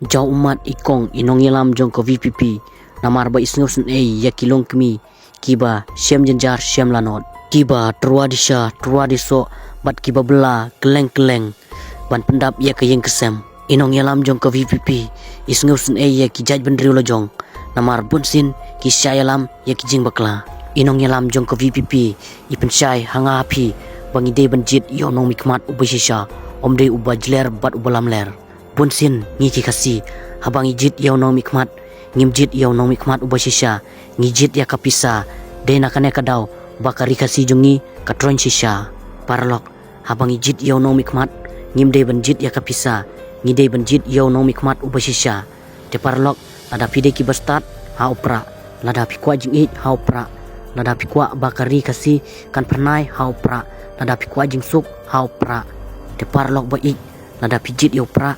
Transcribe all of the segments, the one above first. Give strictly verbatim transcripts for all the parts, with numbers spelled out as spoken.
Jaw ummat i kong i nongïalam jong ka V P P, namar ba i sngewsynei ïa ki longkmie kiba shem jynjar shem lanot, kiba tyrwa disha tyrwa disoh bad kiba bylla kylleng kylleng ban pyndap ïa ka ïing ka sem. I nongïalam jong ka V P P i sngewsynei ïa ki jaitbynriew la jong, namar bunsien ki shah ïalam ïa ki jingbakla. I nongïalam jong ka V P P i pynshai ha nga ha phi ba ngi dei ban jied ïa u nongmihkhmat uba shisha, ym dei uba jler bad uba lamler. Bunsien ngi ki Khasi, haba ngi jied ïa u nongmihkhmat, ngim jied ïa u nongmihkhmat uba shisha, ngi jied ïa ka pisa. Dei na kane ka daw ba ka Ri Khasi jong ngi ka troiñ shisha. Paralok, haba ngi jied ïa u nongmihkhmat, ngim dei ban jied ïa ka pisa, ngi dei ban jied ïa u nongmihkhmat uba shisha. Te paralok, lada phi dei ki bastad, ha u prah. Lada phi kwah jingïeit, ha u prah. Lada phi kwah ba ka Ri Khasi kan phyrnai, ha u prah. Lada phi kwah jingsuk, ha u prah. Te paralok ba ïeit, lada phi jied ïa u prah,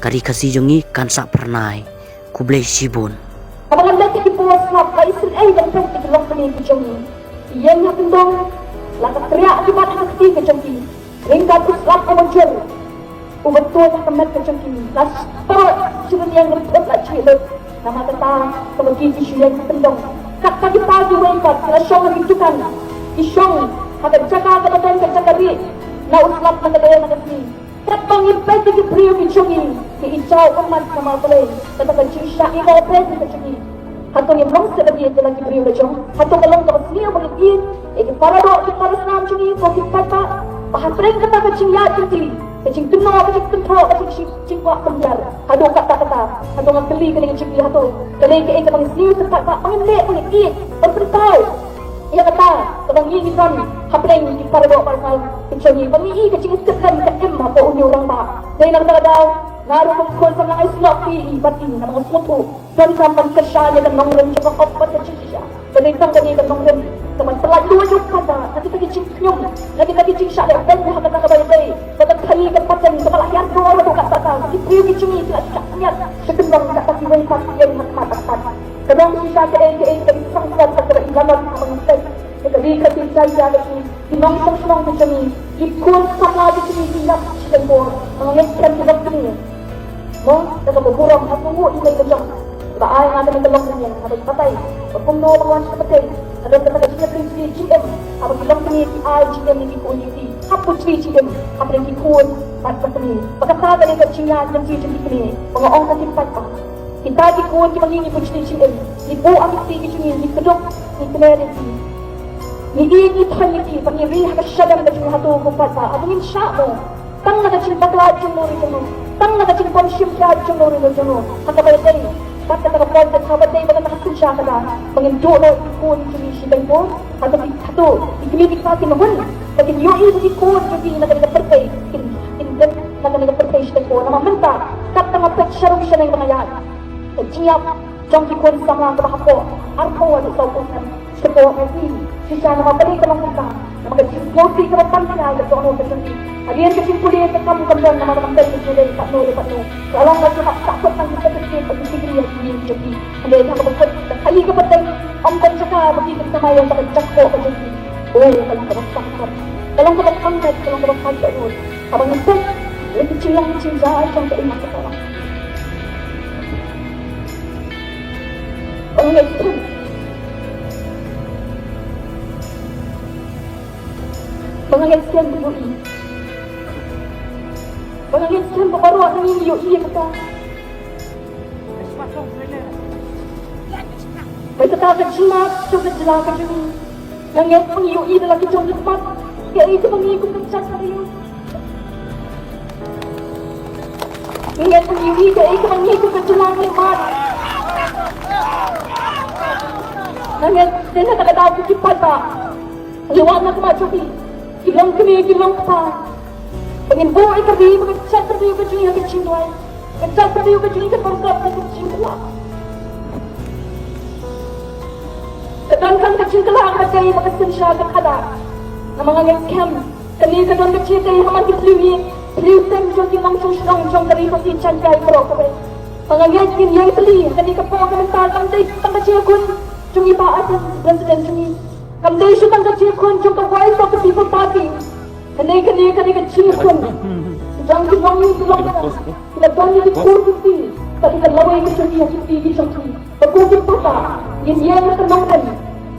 ka Ri Khasi jong ngi kan sa phyrnai. Khublei shibun. Haba ngan leit ha ki por slap, ba isynei ban peit ïa ki longkmie ki jong ngi. Ïeng ha kyndong, la ka kriah ki bat ha ka kti ka jong ki. Ryngkat u slap uba jur, uba tuid ha ka met ka jong ki. La sdang jingïeng rympot la jingïaleh. Namar kata kaba ki ki shu ïeng ha kyndong. Katba kita kiwei pat ki la shong ha ki dukan, ki shong ha ka jaka kaba don ka jaka rieh na u slap na ka dei na ka sngi. Katba ngi peit ïa ki briew ki jong ngi, ki i jaw ummat namar balei kata ka jingshah ïa ka operation ka jong ngi. Hato ngim long seh ba ïeit ïa la ki briew la jong? Hato ka long kaba sniew ba ngin ïeit ïa ki paradoh ki parasnam jong ngi, ko ki paidbah? Ba hapdeng kata ka jingïaid lynti, ka jingkynnoh, ka jingkynthoh, ka jingshi-, jingkwah pynhiar, haduh katta katta, hato nga kylli kane ka jingkylli, hato ka dei kaei kaba ngi sniew seh paidbah ba ngin leh, ba ngin ïeit, ban pynpaw ïa kata kaba ngi ngi don hapdeng ki paradoh parasnam ki jong ngi, ba ngi i ka jingïasyrdoh ka im hapoh une u rangbah? Dei na kata ka daw nga ruh kum khun samla nga sngewthuh ïa i bad i, namar nga sngewthuh donkam ban kyrshan ïa ka nongrim jong ka hok bad ka jingshisha. Ka dei tang kane ka nongrim kaban pyllait luid ïa u paidbah na kita ki jingkhñium, na kita ki jingshah leh beiñ ha kata kaba ïadei bad ka khaii ka pateng kaba la hiar dor haduh katta katta. Ki briew ki jong ngi ki la shah ñiad sha kyndong, katta kiwei pat ki ïeng ha khmat ha khmat. Ka long shisha kaei kaei kaba i sngewthuh kaba i la long ha ka bynta ka Ri Khasi Jaiñtia ka jong ngi. Ki nongshong shnong ki jong ngi, ki khun samla ki jong ngi ki ïap shiteng bor. Nga ngeit skhem ki longkmie, mo, da kaba burom ha ka nguh ïa i mei ka jong, ba ai nga kane ka longkmie haba i batai ba kumno ba wan sha ka pateng. Ka don kata ka jingïatreilang jingim haba ki longkmie ki ai jingim ïa ki khun ïa ki, hap pyntrei jingim hapdeng ki khun bad ka kmie. Ba kata ka dei ka jingïaid lynti jong ki kmie. Ba nga ong ha ki paidbah, kita ki khun kiba ngi ngi pyntrei jingim, ngi buh ha ki kti ki jong ngi, ngi kdup, ngi kner ïa ki, ngi ïeit ngi thoiñ ïa ki, ba ngi ri ha ka shadem ka jong ngi. Hato ko paidbah, hato ngin shah mo tang na ka jingbakla jong no re jong no, tang na ka jingbym shim khia jong no re jong no, ha kaba ïadei bad kata ka politics, ha kaba ïadei bad kata ka synshar, kata ba ngin duh noh ïa ki khun jong ngi shiteng bor? Hato ki, hato ki kmie ki kpa kin hun ba kin ïohi ba ki khun jong ki na kane ka pyrthei kin, kin dep na kane ka pyrthei shiteng bor? Namar mynta katba nga peit sharum shaneng ba nga ïaid, ka jingïap jong ki khun samla kaba hapoh arphew haduh sawphew snem. Sngewthuh ïa ki shisha namar balei ka long kumta. Namar ka jingsngewsih kaba pang ki ai ka dohnud ka jong ki. Hadien ka jingpule ka kam kam don, namar ka kam don ka jingdei patno ïa patno. Ka long ka jingïap sahkut tang kita ki state ba ki degree ïa ki ïing jong ki. Hynrei ha kaba kut ka khaii ka pateng, ym don jaka ba ki kin thymmai ïa ka jaka kpoh ka jong ki. Oh, ka long kaba pang, ka long kaba pang, ka long kaba pang ka dohnud. Haba ngi peit ïa ka jinglong jingjia jong ka ïing ka sem. Ba nga ngeit skhem, ba nga ngeit skhem ba ïohi, ba nga ngeit skhem ba baroh ngi ngi ïohi ïa kata. Ba kata ka jingmut jong ka jylla ka jong ngi, nga ngeit ba ngi ïohi da la ki jong ki khmat kaei kaba ngi kum ka jaitbynriew. Nga ngeit ba ngi ïohi kaei kaba ngi kum ka jylla ngi mad. Nga ngeit dei na kata ka daw ko ki paidbah, ngi wan na khmat jong phi, ki longkmie ki longkpa, ba ngin buh ïa ka ri bad ka jaitbynriew ka jong ngi ha ka jingduwai. Ka jaitbynriew ka jong ngi kan pyrkhat na ka jingkwah. Ka don kan ka jingkylla ka dei bad ka synshar ka khadar. Namar nga ngeit skhem kane ka don ka jingïadei ha man ki phylliew ïing phylliew sem jong ki nongshong shnong jong ka Ri Khasi Jaiñtia baroh kawei. Ba nga ngeit ngin ïeng plie ha kane ka por ka mynta, kam dei tang ka jingïakhun jong i Bah Ardent, President jong ngi. Kam dei shu tang ka jingïakhun jong ka Voice of the People Party. Kane, kane, kane ka jingïakhun jong ki nongïalam, ki la don ïa ki kur ki kti, ka Ki ha ki kti ki jong ki. Ba ko ki papa ngin ïeng ha ka nongrim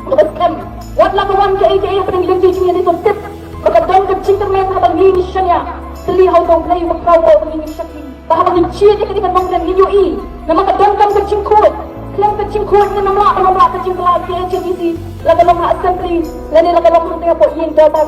kaba skhem. Wat la ka wan kaei kaei hapdeng lynti jong ngi, ngi tip ba ka don ka jingkyrmen haba ngi ngi shaniah. Kylli ha U Blei ba khraw ba ngi ngi shakri. Ba haba ngi jied ïa kane ka nongrim ngi ïohi. Namar ka donkam ka jingkhuid. Khlem ka jingkhuid ngi nym lah, nym lah ka jingkylla. Ka H N D C, la ka long ha assembly lane la ka long hangtei hapoh ïing dorbar.